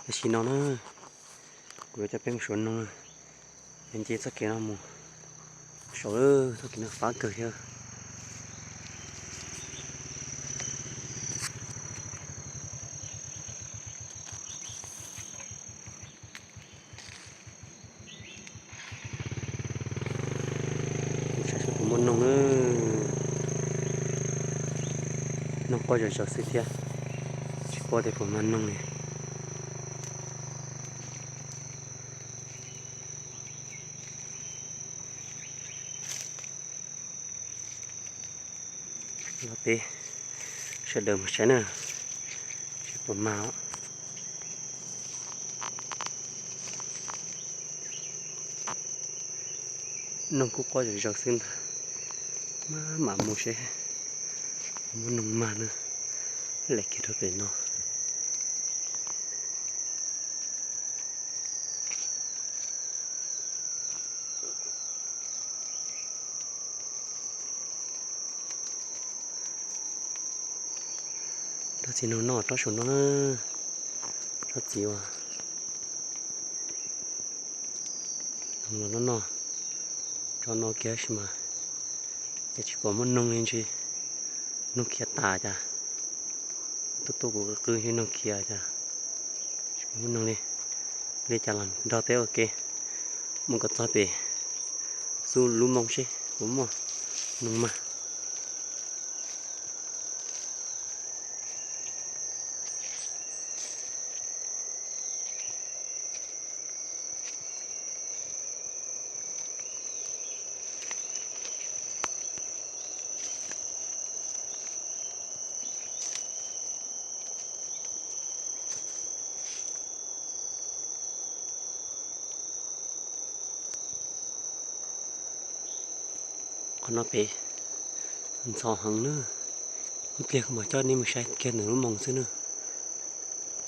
Tam sim no na, kuv yuav coj peb mus saum noog, nce txoj kev no mus saud, txoj kev no fab kawg thiab. Saib seb puas muaj noog na. Noog quaj zom zaws xwb thiab, tsis paub tias puas mag noog li. Los peb sawv daws mus saib na, seb puas mag. Noog kuj quaj zom zaws xwb ntag, maj mam mus seb puas muaj noog mag na. Lem kiag rau pem no. Tsob txiv noog noj tsob saum no na, tsob txiv uas noog los noj noj, tsob no kiag sis mas ces tsis pom muaj noog li ntshe, noog khiav tas cas. Tuaj tuaj kuv qw qw ntshe noog khiav cas, tsis pom muaj noog li. Li cas los nrog peb ua ke mus kom txog pem xub lub moo seb puas muaj noog mag. Qhov no pem ntxhov heev na, ib pliag kuv mam coj nej mus saib kiag ntawm lub moo xwb na.